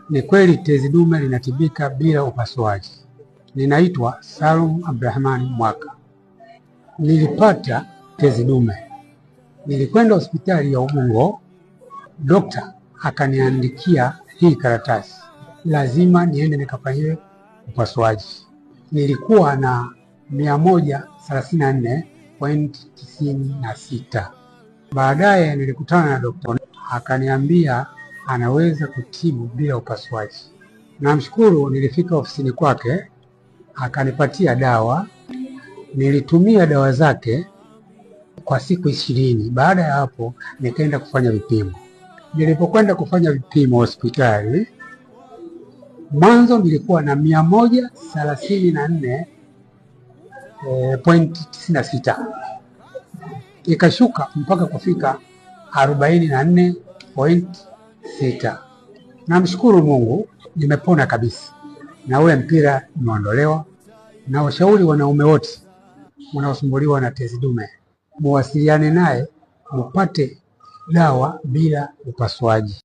Ni kweli tezi dume linatibika bila upasuaji. Ninaitwa Salum Abdurahmani Mwaka. Nilipata tezi dume, nilikwenda hospitali ya Ubungo, dokta akaniandikia hii karatasi, lazima niende nikafanyiwe upasuaji. Nilikuwa na 134.96. Baadaye nilikutana na dokta akaniambia anaweza kutibu bila upasuaji. Namshukuru, nilifika ofisini kwake akanipatia dawa. Nilitumia dawa zake kwa siku 20. Baada ya hapo nikaenda kufanya vipimo. Nilipokwenda kufanya vipimo hospitali, mwanzo nilikuwa na 134.96, ikashuka mpaka kufika 44.6. Namshukuru Mungu nimepona kabisa na ule mpira umeondolewa. Na washauri wanaume wote wanaosumbuliwa na tezi dume muwasiliane naye mupate dawa bila upasuaji.